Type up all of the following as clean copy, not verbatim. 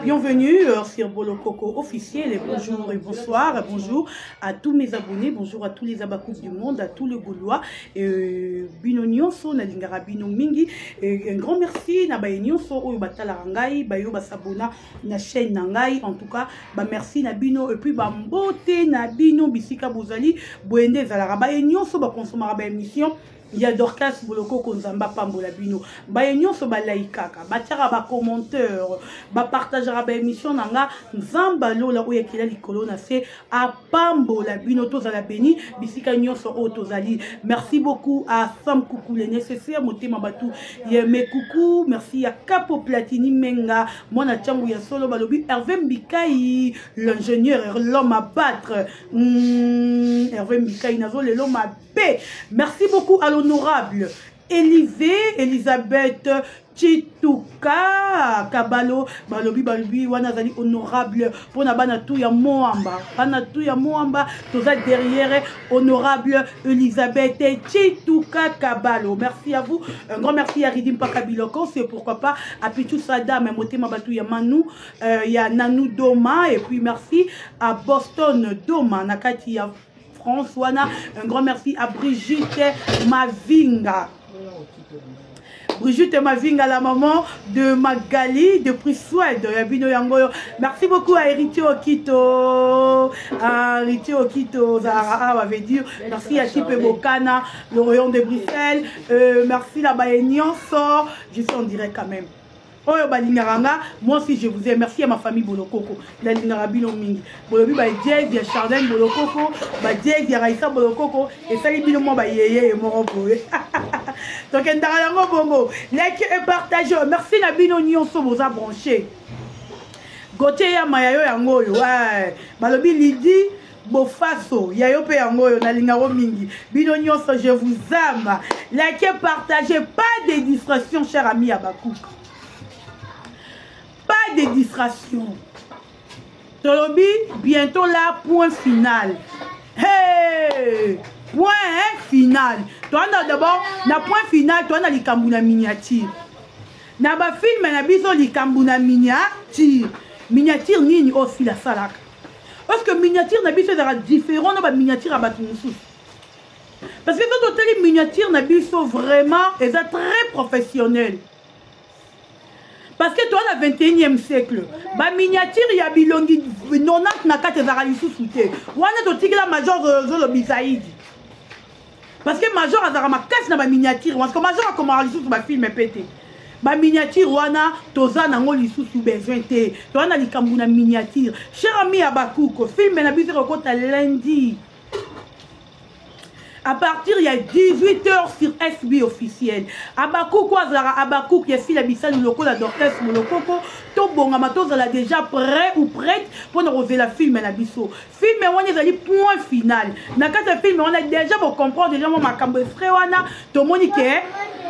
Bienvenue sur Bolokoko officiel et bonjour et bonsoir. Bonjour à tous mes abonnés, bonjour à tous les abakous du monde, à tous les Gaulois. Bino nyonso nalingaka bino mingi. Et un grand merci na baye nyonso oyo batalaka ngai, bayo basabona na chaîne na ngai. En tout cas, ba merci na bino et puis ba mbote na bino bisika bozali boye nde ezalaka baye nyonso bakonsomaka ba émission ya Dorcas Bolokoko. Nzambe apambola bino. Baye nyonso balaikaka, batiaka bacommentaire, bapartageaka baémission na nga, Nzambe alola oyo ekela likolo na se apambola bino. Tozala beni bisika nyonso oyo tozali. Merci beaucoup à Sam Kuku, le nécessaire, motema bato ya mekuku. Merci ya Capo Platini Menga, mwana ntango ya solo. Balobi Hervé Mbikai, l'ingénieur, l'homme à battre. Hervé Mbikai nazo lelo mabe. Merci beaucoup à l'honorable Élisée Elisabeth Chituka Kabalo. Balobi wana azali honorable mpona bana tu ya Moamba. Bana tu ya Moamba, toza derrière honorable Elisabeth Chituka Kabalo. Merci à vous. Un grand merci à Ridi Mpaka Biloko, c'est pourquoi pas à Pichu Sadam, motema batu ya Manu, ya Nanou Doma. Et puis merci à Boston Doma na kati ya France wana. Un grand merci à Brigitte Mavinga, Brigitte Mavinga, la maman de Magali depuis Suède. Yabino yango. Merci beaucoup à Héritier Okito. À Héritier Okito, Zahara avait dire. Merci à Chipe Bokana, le royaume de Bruxelles. Merci là-bas, Nyonso. Je suis en direct quand même. Oyo balingaka nga, moi aussi je vous aime. Merci à ma famille Bolokoko, nalingaka bino mingi. Bolobi badiese ya Chardin Bolokoko, badiese ya Raisa Bolokoko, esali bino mwa bayeye moko boye. Tokendaka yango bongo. Like et partage. Merci na bino nyonso boza branché. Gautier Yama, ya yo yango oyo. Balobi Lidi Bofaso, ya yo mpe yango oyo. Nalingako mingi bino nyonso. Je vous aime. Like, partage. Pas de distraction, cher ami ya Bakuka, pas de distraction. Tolobi bientôt là, point final. Hey! Point final. Toanda d'abord na point final. Toanda likambo na miniature na bafilme na biso. Likambo na miniature, miniature nini oyo file asalaka? Parce que miniature na biso ezalaka différent na baminiature ya bato mosusu, parce que so totali miniature na biso, vraiment eza très professionnel, parce que toza na 21e siècle. Baminiature ya bilongi 90 na kati ezalaka lisusu te. Wana totikela major Zolobi Zaidi, parce que major azalaka makasi na baminiature. Parce que major akomaka lisusu bafilme mpe te. Baminiature wana toza nango lisusu besoin te. Toza na likambo na miniature. Cher ami ya Bakuko, filme na biso ekokota lundi à partir ya 18h sur SB officiel. Abakuku azalaka Abakuku ya Sila Bisalu lokola Dorcas Molokoko. Tobongama, tozala déjà prêt ou prête mpona kozela filme na biso. Filme wana ezali point final. Na kati ya filme wana déjà bocomprendre déjà mwa makambo efrai wana. Tomoni ke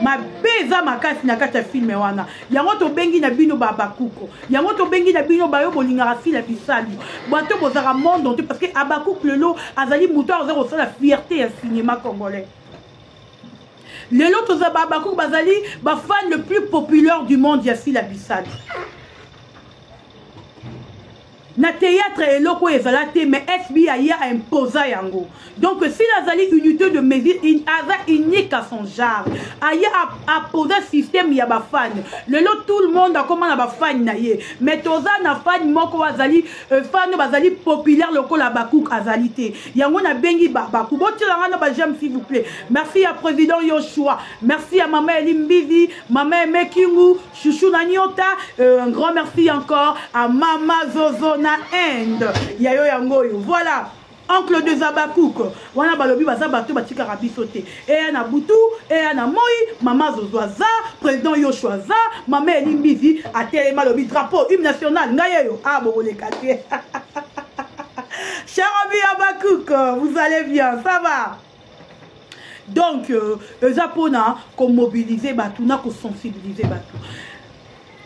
mabe eza makasi na kati ya filme wana. Yango tobengi na bino babakuko, yango tobengi na bino bayo bolingaka Sila Bisalu, bato bozalaka monde entier, parce que Abakuku lelo azali moto aza kosala fierté ya cinéma congolais. Lelo toza babakuku, bazali bafan le plus populaire du monde ya Sila Bisalu. Na théâtre eloko oyo ezala te, mais SB aya aimposa yango. Donc s'il azali unité de mesure, aza unique à son genre. Aya aposa système ya bafan. Lelo tout le monde akoma na bafan na ye, mais toza na fan moko azali fan oyo bazali populaire lokola Bakuk azali te. Yango nabengi Babaku, botielanga na baj'aime, s'il vous plaît. Merci ya président Yoshua, merci ya mama Eli Mbizi, mama Emekingu Chouchou na Nyota. Un grand merci encore à mama Zozo na Inde, ya yo yango oyo. Voilà, oncle de Zabakouk wana. Balobi baza bato batikaka biso te. Eya na butu, eya na moi, mama Zozo aza, président Yoshua aza, mama Eli Mbizi atelema, alobi drapeau, hymne national, ngai oyo a bokoleka te. Cher ami Abakouk, vous allez bien? Ça va? Donc eza mpona komobilize bato na kosensibilize bato.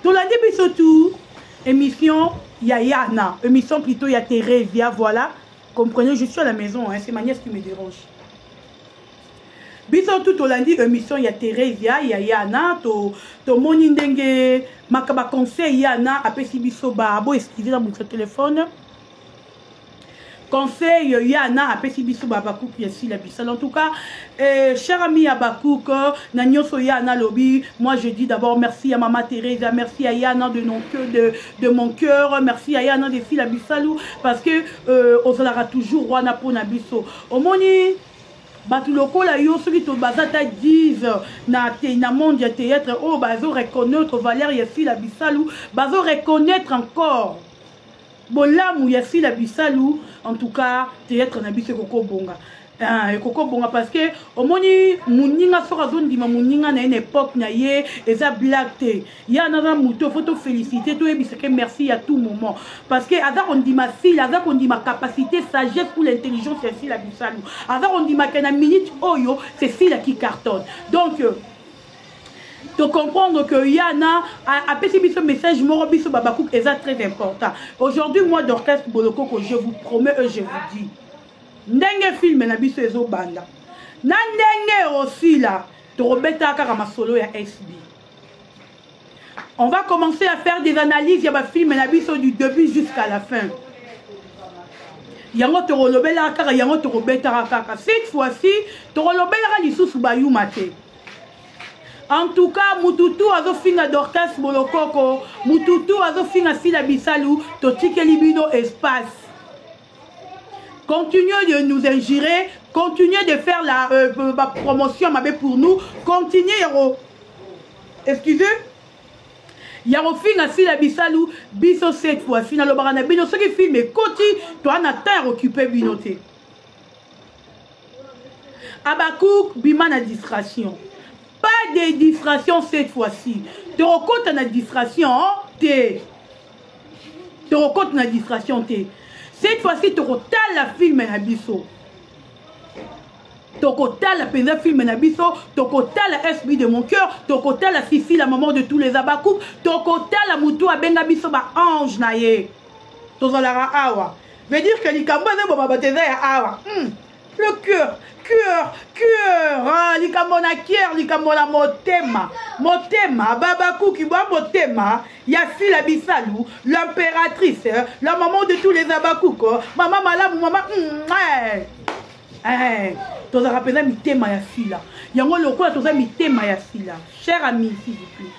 Tolandi biso tu émission ya Yana, émission plutôt ya Thérésia. Voilà, comprenez, je suis à la maison, hein, c'est ma nièce qui me dérange. Biso tout tolandi émission ya Theresia ya Yana, to tomoni ndenge makaba conseil Yana apesi biso ba bo excusez na bongisa téléphone. Conseil Yana apesi biso ba Habacuc ya Sila Bisala. En tout cas, cher ami Habacuc, na nyoso Yana lobi, moi je dis d'abord merci à maman Teresa, merci à Yana de, non, de mon cœur, merci à Yana de Sila Bisalu, parce que ozalaka toujours wana pona biso. Omoni bato lokola yo soki to baza ta 10 na te, na monde ya théâtre oyo bazo reconnaître valeur ya Sila Bisalu, bazo reconnaître encore bolamu ya Sila Bisalu. En tout cas théâtre na biso ekokobonga, ekokobonga parce que omoni moninga soki azondima moninga na ye na époque na ye, eza blague te. Ye anaza moto faut tofélicité, toyebisake merci à tout moment, parce que aza kondima Sila, aza kondima capacité, sagesse ou l'intelligence ya Sila Bisalu, aza kondima ke na minute oyo c'est Sila qui cartonne. Donc to comprendre que Yana apesi biso message moko, biso babakouk, eza très important. Aujourd'hui, moi Dorcas Bolokoko, je vous promets et je vous dis, ndenge film na biso ezobanda na ndenge osila, tokobeta kaka masolo ya SB. On va commencer à faire des analyses ya bafilm na biso du début jusqu'à la fin. Yango tokolobelaka kaka, yango tokobetaka kaka. Cette fois-ci tokolobelaka lisusu bayuma te. En tout cas, mututu azofinga Dorcas Bolokoko, mututu azofinga Sila Bisalu, totikeli bino espace. Continuez de nous injurer, continuez de faire la promotion mabe pour nous, continuez yako, excusez, ya kofinga Sila Bisalu. Biso cette fois-ci nalobaka na bino, soki film ekoti, toa na temps ya kooccuper bino te. Abakouk, bima na distraction. Pas de distraction cette fois-ci. Tokokota na distraction te, tokokota na distraction te cette fois-ci. Tokotala film na biso, tokotala mpenza film na biso, tokotala SB de mon cœur, tokotala Fifi, la maman de tous les Abakouk, tokotala motu abenga biso baange na ye. Tozalaka awa, veut dire que likambo eza boma bato eza ya awa. Le cœur, cœur, cœur, ah, likambo na cœur, likambo na motema, motema babakuki bwa motema ya Sila Bisalu, l'impératrice, la maman de tous les Abakuko, mama malamu, mama eh. Eh, tozalaka mpenza mitema ya Sila. Yango lokola toza mitema ya Sila, cher ami, s'il vous plaît,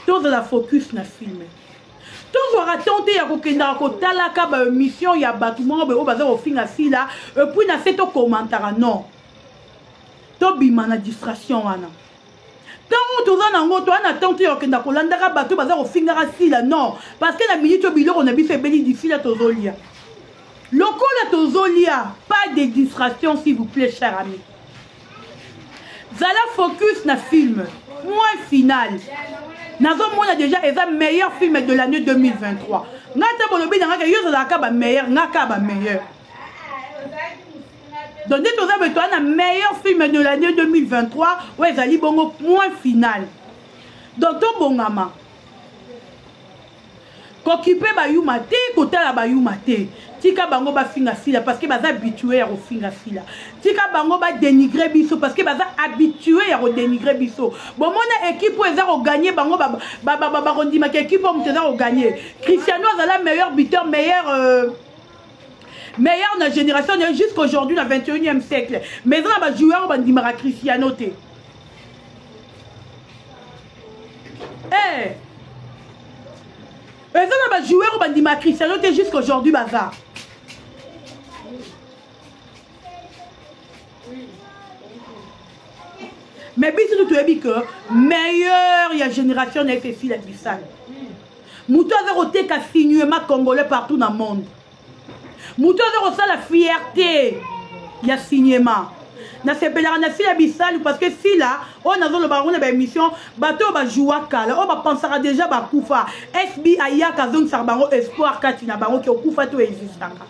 tozala focus na film. Tozwaka temps te ya kokendaka kotalaka baémission ya bato moko boye oyo baza kofinga Sila et puis na se tokomantaka. Non, tobima na distraction wana. Ntango toza nango, toza na temps te ya kokenda kolandaka bato baza kofingaka Sila. Non, parce que na minute oyo biloko na biso ebeli disila, tozolia lokola tozolia. Pas de distraction, s'il vous plaît, cher ami. Zala focus na film. Point final. Nazomona déjà eza meilleur film de l'année 2023. Nga te bolobi na ngaka yo ozalaka bameilleur, nga kaka bameilleur. Donc nde toza boye, toza na meilleur film de l'année 2023 oyo ezali bongo Point final. Donc tobongama kokipe bayuma te, kotala bayuma te. Tika bango bafinga Sila parce que baza habitué ya kofinga Sila. Tika bango badénigre biso parce que baza habitué ya kodénigre biso. Bomona équipe oyo eza kogagner, bango bakondimaka équipe oyo moto eza kogagner. Cristiano azala meilleur buteur, meilleur na génération jusqu'aujourd'hui na 21e siècle, mais eza na bajoueur oyo bandimaka Cristiano te. Eza na bajoueur oyo bandimaka Cristiano te jusqu'aujourd'hui baza. Mais biso tu toyebi que meilleur ya génération na ye Sila Bisala, moto aza koteka cinéma congolais partout na monde, moto aza kosala fierté ya cinéma. Nasepelaka na Sila Bisalu parce que Sila oyo nazoloba yango na baémission, bato oyo bajua kala, oyo bapansaka déjà bakufa, SB ayaka azongisaka bango espoir kati na bango ke okufa to existaka.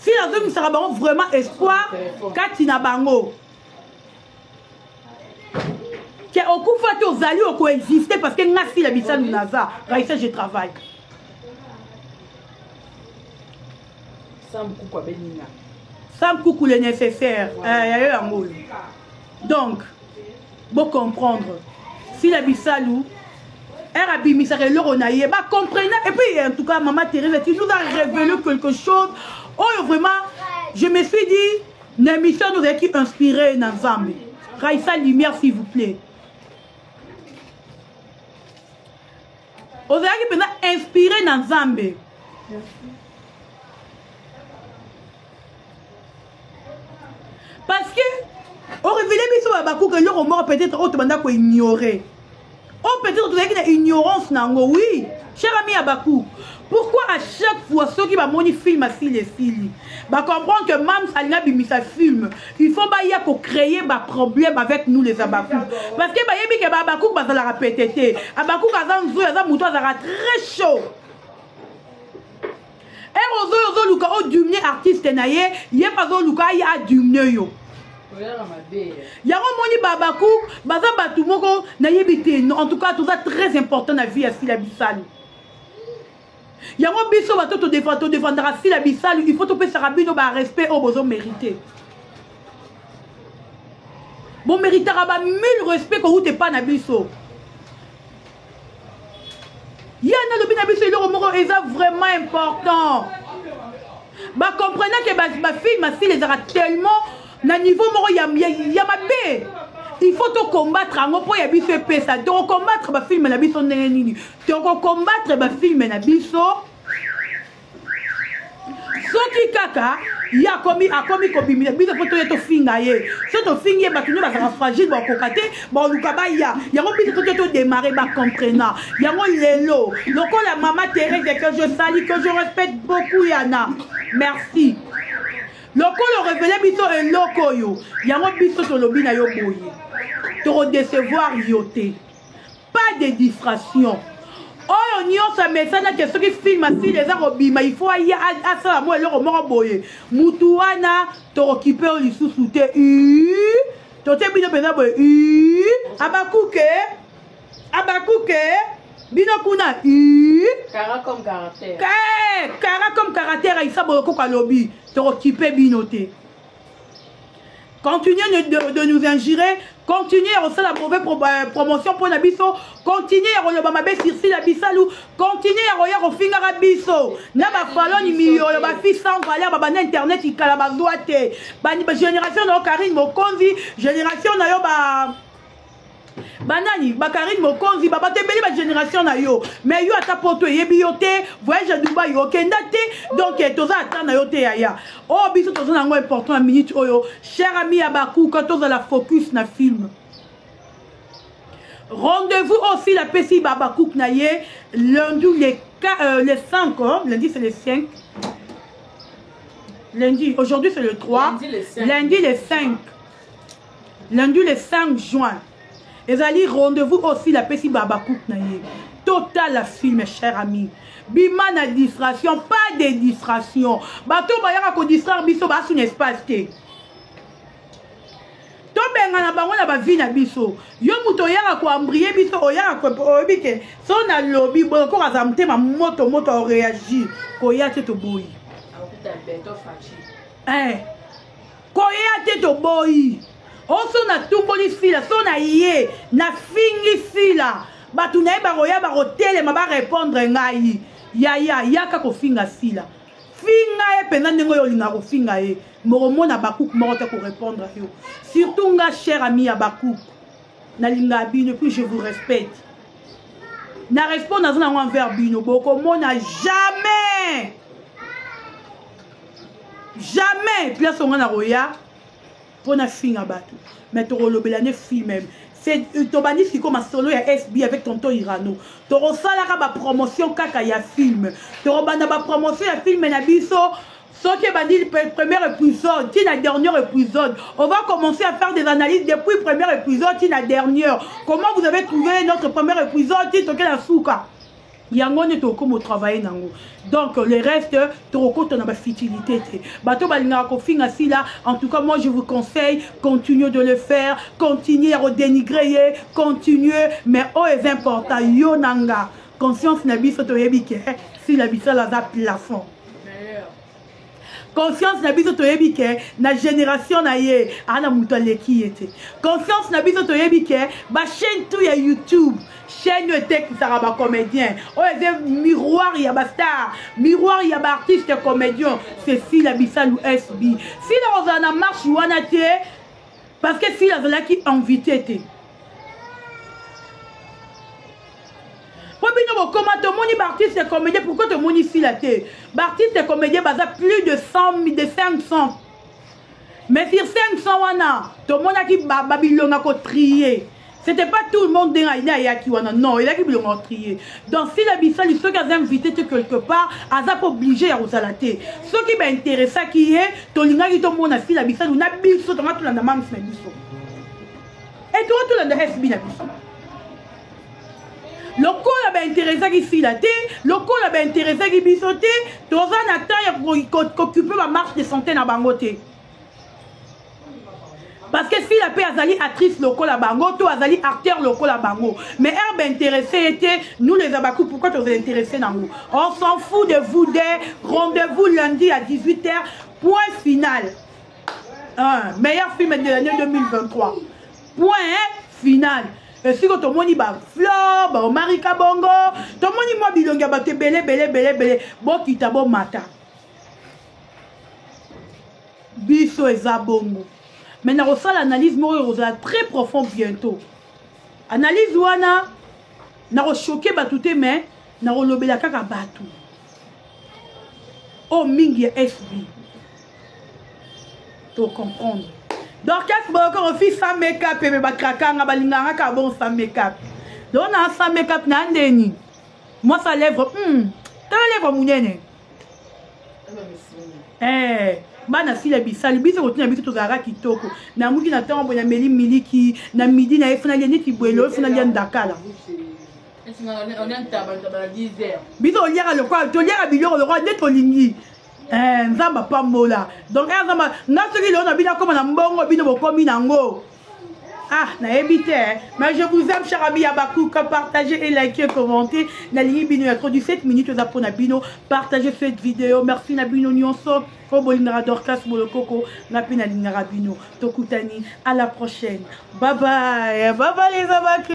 Sila azongisaka bango vraiment espoir kati na bango ke okufa te, ozali, okoexiste, parce que nga Sila Bisalu naza Raisa, je travaille. Sam Kuku abengi nga. Sam Kuku le nécessaire. Eh, ya yo yango oyo. Donc, bo comprendre. Sila Bisalu, elle abimisaka eloko na ye ba comprena et puis en tout cas maman Thérèse tu nous a révélé quelque chose oyo vraiment je me suis dit na émission nous ezalaki inspiré na Nzambe. Raïssa lumière s'il vous plaît. Ozalaki mpenza inspiré na Nzambe. Parce que orévélé biso babakuka eloko moko peut-être oyo tobanda koignore, oyo peut-être tozalaki na ignorance na yango. Oui, cher ami Abakou, pourquoi à chaque fois soki bamoni film asili esili, bacomprendre que mams alingi abimisa film, il faut baya kocréer baproblème avec nous les Abakouk? Parce que bayebi ke baAbakouk bazalaka pete te. Abakouk aza nzoyi, aza moto azalaka très chaud. Ere ozoyo ozoluka odumne artiste na ye, ye mpe azoluka aye adumne yo. Yango omoni baAbakouk baza bato moko nayebi te. En tout cas, toza très important na vie ya Sila Bisalu. Yango biso bato todefendaka Sila Bisalu, il faut topesaka bino barespect oyo bozomérite. Boméritaka ba mille respect kouta epa na biso. Ye nalobi na biso eloko moko eza vraiment important. Bacomprena ke bafilm asili ezalaka tellement na niveau moko ya mabe, il faut tocombattre yango mpo ya biso epesa. Tokocombattre bafilm na biso ndenge nini? Tokocombattre bafilm na biso soki kaka ye akomi kobimisa biso, mpo toye tofinga ye. So tofingi ye, bato nde bazalaka fragile, bakoka te, baluka baya yango. Biso po toye todémarre, bacomprena yango lelo. Lokola mama Thérèse, que je salue, que je respecte beaucoup, yana merci, lokola orévéler biso eloko oyo, yango biso tolobi na yo boye: tokodecevoir yo te. Pas de distraction. Oyo nyonso amesanaki soki film asili eza kobima, il faut aya asala mwa eloko moko boye, mutu wana tokokipe oyo lisusu te. Totie bino mpenza boye, abakuke abakuke bino kuna. Kara comme caractère. Kara comme caractère. Aisa Bolokoko alobi tokokipe bino te. Continuez de nous injurer, continuez à la mauvaise promotion pour na biso, continuez à koloba mabe sur Sila Bisalu, continuez à koya kofingaka biso na bafaloni miyoyo, bafille sans valeur, babanda internet ikala bazwa te. Génération na yo Karine Mokonzi, génération na yo ba banani, bakarine Mokonzi, babato ebele, bagénération na yo. Mais yo ata poto eyebi yo te, voyage ya Dubai okenda te, donc toza ata na yo te yaya. Oyo biso toza nango important na minute oyo, cher ami ya bakuka, tozala focus na film. Rendez-vous aussi lapesi babakouk na ye lundi le 5, oh, lundi c'est le 5, lundi, aujourd'hui c'est le 3. Lundi le 5. Lundi le 5, lundi le 5 juin ezali rendez-vous aussi lapesi babakouk na ye. Totala film, cher ami, bima na distraction. Pas de distraction. Bato bayaka kodistraire biso basuna espace te, tobengana bango na bavie na biso. Yo moto oyaka koembrouiller biso, oyaka oyebi ke so nalobi boye koko azala motema moto moto aoréagir. Koya te, toboyi. Eh, koya te, toboyi. Oso natumboli Sila, so na ye nafingi Sila, bato na ye bakoya, bakotelema, barépondre ngai. Yaya, yaka kofinga Sila, finga ye mpenza ndenge oyo olingaka kofinga ye, mokomona bakuku moko te korépondre yo. Surtout nga, cher ami ya bakuku, nalingaka bino, puis je vous respecte. Na respect naza nango envers bino, bokomona jamais, jamais place onga na koya mpo nafinga bato. Mais tokolobela ne film. Tobandi sikoyo masolo ya SB avec tonton Irano. Tokosalaka bapromotion kaka ya film, tokobanda bapromotion ya film na biso. Soki ebandi premier épisode ti na dernier épisode, on va commencer à faire des analyses depuis premier épisode ti na dernière. Comment vous avez trouvé notre premier épisode ti toke na suka, yango nde tokóma otravaille nango. Donc le reste, tokokota na bafutilité te. Bato balingaka kofinga Sila, en tout cas moi je vous conseille, continuez de le faire, continuez ya kodénigrer ye, continuez. Mais oyo eza important, yo na nga conscience na biso toyebi ke Sila Bisala aza plafond. Conscience na biso toyebi ke na génération na ye aza na moto aleki ye te. Conscience na biso toyebi ke bachaîne tout ya YouTube, chaîne oyo etekisaka bacomédien, oyo eza miroir ya bastar, miroir ya baartiste comédien, c'est Sila Bisalu, SB. Sila kozala na marche wana te, parce que Sila azalaki invité te. Mpo bino bokoma, tomoni baartiste comédien, pourquoi tomoni Sila te? Baartiste comédien baza plus de 100, de 500, mais sur 500 wana tomonaki babilonga kotrier. C'était pas tout le monde ndenge aine ayaki wana. Non, elaki bilonga kotrier. Donc Sila Bisali, soki aza invité te quelque part, aza mpo obligé ya kozala te. Soki bainteresaki ye, tolingaki tomona Sila Bisali na biso, tonga tolanda mams na biso e tonga tolanda SB na biso. Lokola bainteresaki Sila te, lokola bainteresaki biso te, toza na temps ya kooccuper bamarche de santé na bango te, parce que Sila mpe azali actrice lokola bango to azali acteur lokola bango, mais heure baintéressé ye te. Nous les abaku, pourquoi toza intéressé nango? On s'en fout de vous deux. Rendez-vous lundi à 18h, point final. Un meilleur film de l'année 2023, point final. Esiko tomoni bafleur, baomarika bongo, tomoni mwa bilongi ya bato ebele ebele ebele ebele. Bokita, bomata, biso eza bongo. Mais nakosala analyse moko ekozala très profond bientôt. Analyse wana nakochoquer bato te, mais nakolobela kaka bato oyo mingi ya SB to comprendre. Dorcas Bolokoko, fille sans make-up, me bakrakanga, balinganga kaka bon sans make-up. Donc na sans make-up na ndeni mwasa lèvre, tala lèvre monene. Bana Sila Bisali, biso kotina biso tozalaka kitoko. Namuki na ntongo boye, nameli miliki na midi, na ye funa lia neti boye, lelo funa lia ndakala. Biso toliaka lokola toliaka biloko lokola nde tolingi. Nzambe apambola. Donc nzambe nga, soki lelo na bino akóma na mbongo, bino bokomi nango. Ah, nayebi te, mais je vous aime, cher ami Abakuka. Partagez et likez, commentez. Nalingi bino ya trop. 17 minutes eza mpona bino. Partagez cette vidéo. Merci na bino nyonso oyo bolingaka Dorcas Bolokoko, nga mpe nalingaka bino. Tokutani à la prochaine. Bye bye, bye bye les Abaku.